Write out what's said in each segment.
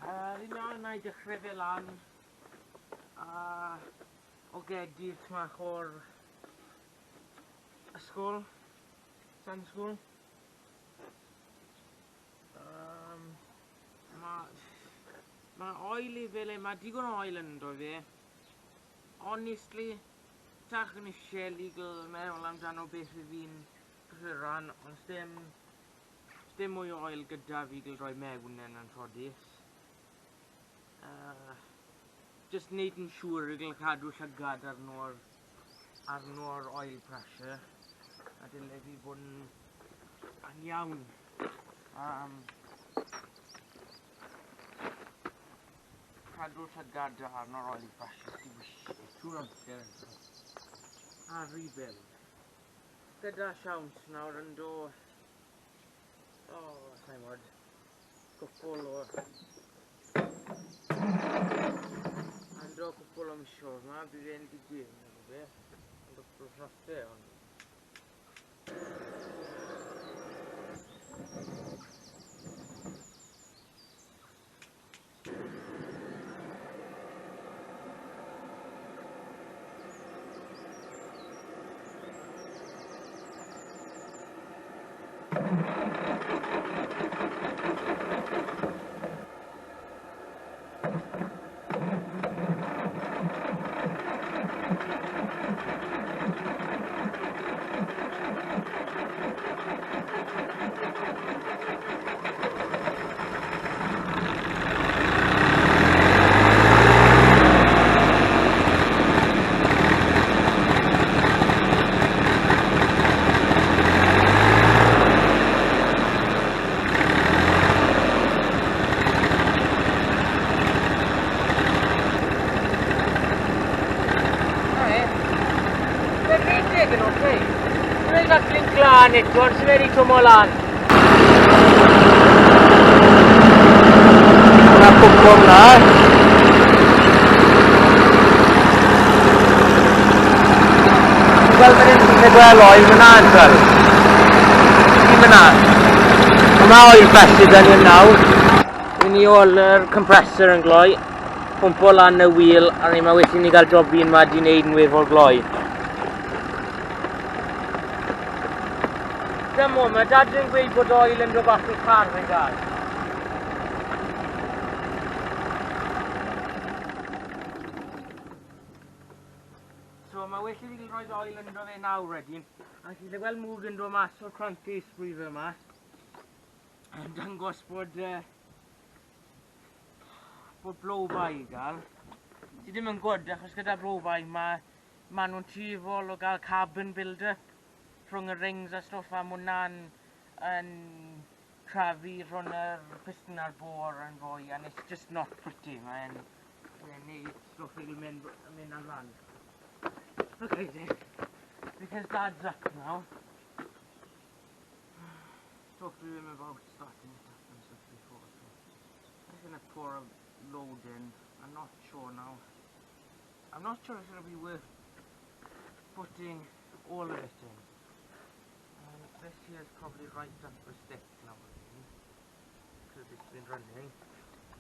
Fi'n meddwl na i dechrau fe lan a ogedu tmach o'r ysgol, Sunday school. Um, mae ma oil i fel e, mae digon o oil yn do fe. Honestly, tach yn eisiau legal meddwl amdano beth i fi'n cyfyran, ond dim Dim mwy o oil gyda fi ga'l rhoi mewn yn anffodus. Just neud yn siŵr i gael cadw llygad arno'r arno'r oil pressure a dyle fi fod yn, yn iawn. Cadw llygad arno'r oil pressure ti eisiau trwy'r amser. A rebuild. Gyda siawns nawr yn do... O, oh, sa'n gwybod. Cwpwl o... Yn do cwpwl o misoedd yma, bydd e'n digwydd neu rhywbeth. Yn do cwpwl o wythnosau, ond... Glân eto, ond sy'n wedi twmo lan. Hwnna cwmpo hwnna. Gweld fan hyn, ti'n gweld oil fyna yn gweld. Ti'n fyna. Mae oil pressure dyn ni'n nawr. Dwi'n ni ôl yr compressor yn gloi, pwmpo lan y wheel, a ni mae wedi ni gael job un ma di wneud yn weddol gloi. Dyma, mae dad yn gweud bod oil yn dod bach i'r car yn gael. So mae well i fi rhoi oil ynddo fe nawr wedyn. A ti'n gweld mwg yn dod mas o'r crankcase breather yma. Yn dangos bod bod blow-by i gael. Ti ddim yn gwybod, achos gyda blow-by mae ma nhw'n tueddol o gael carbon build-up rhwng y rings a stwff, a ma' hwnna'n yn crafu rhwng yr piston a'r bore yn fwy, and it's just not pretty. Mae'n mae neud stwff i mynd, mynd ar lan. Okay then, because Dad's up now. Talked to him about starting it up and stuff before, so I'm gonna pour a load in. I'm not sure now. I'm not sure if it'll be worth putting all of it in. And this here is probably right up the stick now, because it's been running.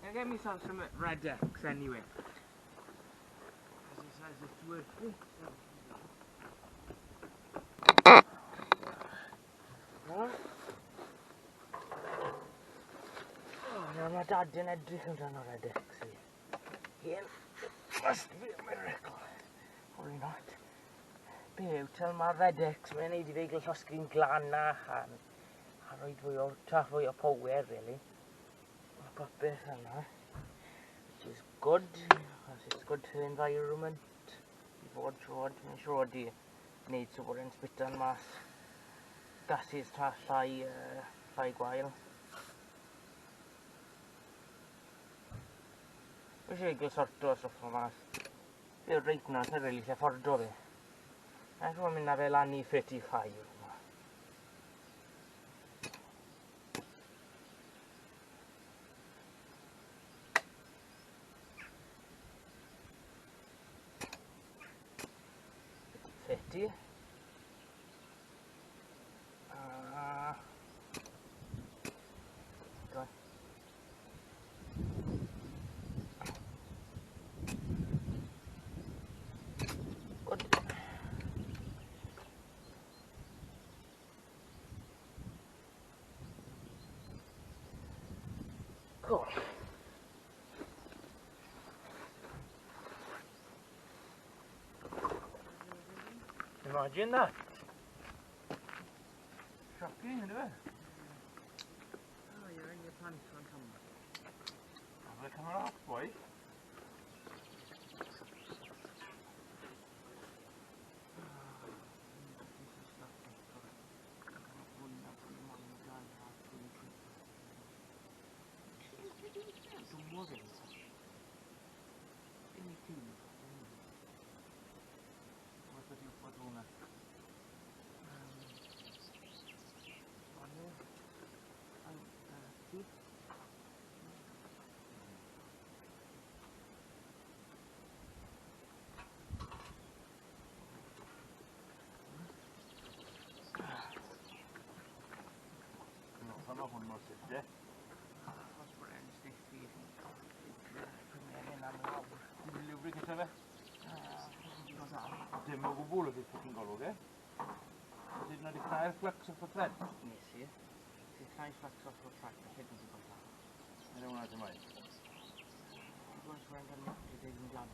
I'm gonna get myself some Red X anyway. As he says it's worth it. So. Oh, nawr mae dad yn edrych amdano Red X i. Here must be a miracle. Probably not. Be yw, tel mae'r Red X, mae'n neud i fe gael llosgi'n glanach a, a rhoi fwy o, tra fwy o power, really. Mae popeth yna. Which is good, as it's good to the environment. I fod siwr, mae'n siwr di wneud so bod e'n sbitan mas gases tra llai, llai gwael. Mae eisiau gael sorto stwff o mas. Fe reit na, sa'n rili lle ffordo fe. A dwi'n mynd â fe lan i 35. 30. Go on. Cool. Imagine that. Shocking, isn't it? Oh, you're in your pants on camera. Have the camera off, boy. Mae hwn mor syth, de? Achos bod e'n stiff i prymeri'n am lawr. Dim lubricant fe? Dim o gwbl o fydd ffocin golwg, e? Ydyn nhw wedi cnau'r flux off y thread? Nes i. Ti'n cnau flux off y thread, felly dwi'n gwybod la. Nid hwnna dim oed. Ti'n gwybod sy'n cael nip i dweud yn glan.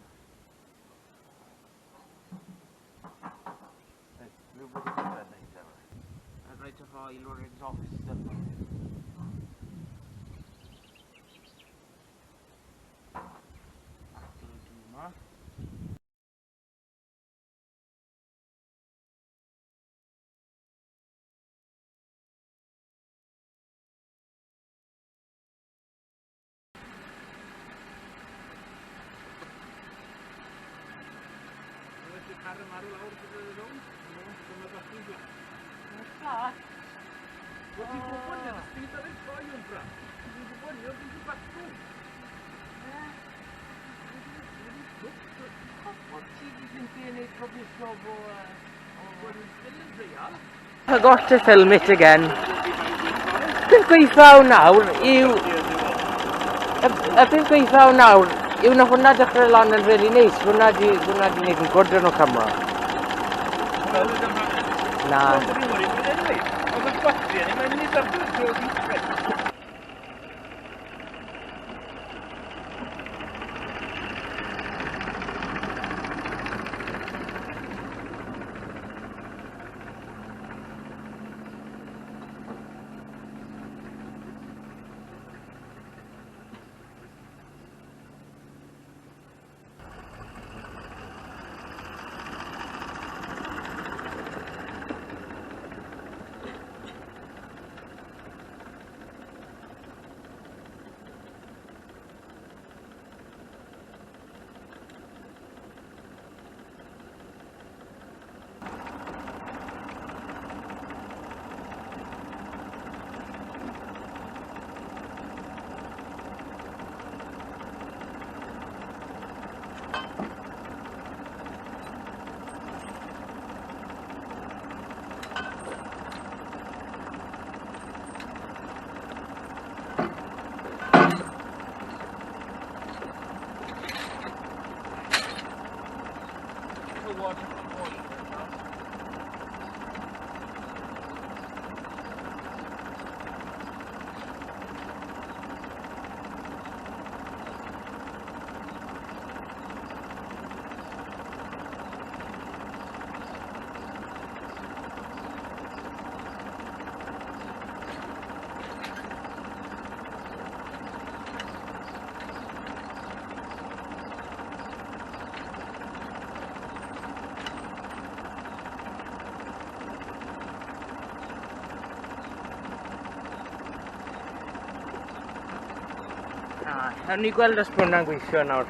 Reit, lubricant y thread na i te. A reit o'r oil o'r exhaust yma. Car yn marw lawr gyda'r rownd. Dyma batri fflat. Fflat? Wel, ti'n gwybod na, speed ar ei troi yn fflat. Ti'n gwybod ni, oedd ti'n batw. O, ti di ffeindio i wneud gobeithio bo... Wel, dwi'n still yn treial. Forgot to film it again. Peth gweithio nawr yw... Y peth gweithio nawr yw na hwnna dechrau lan yn really neis. Hwnna di, hwnna di wneud yn gwrdd yn o camera. Na. Oedd y batri yn ei, mae'n mynd i dardu drwy Ewn ni gweld os bod hwnna'n gweithio nawr.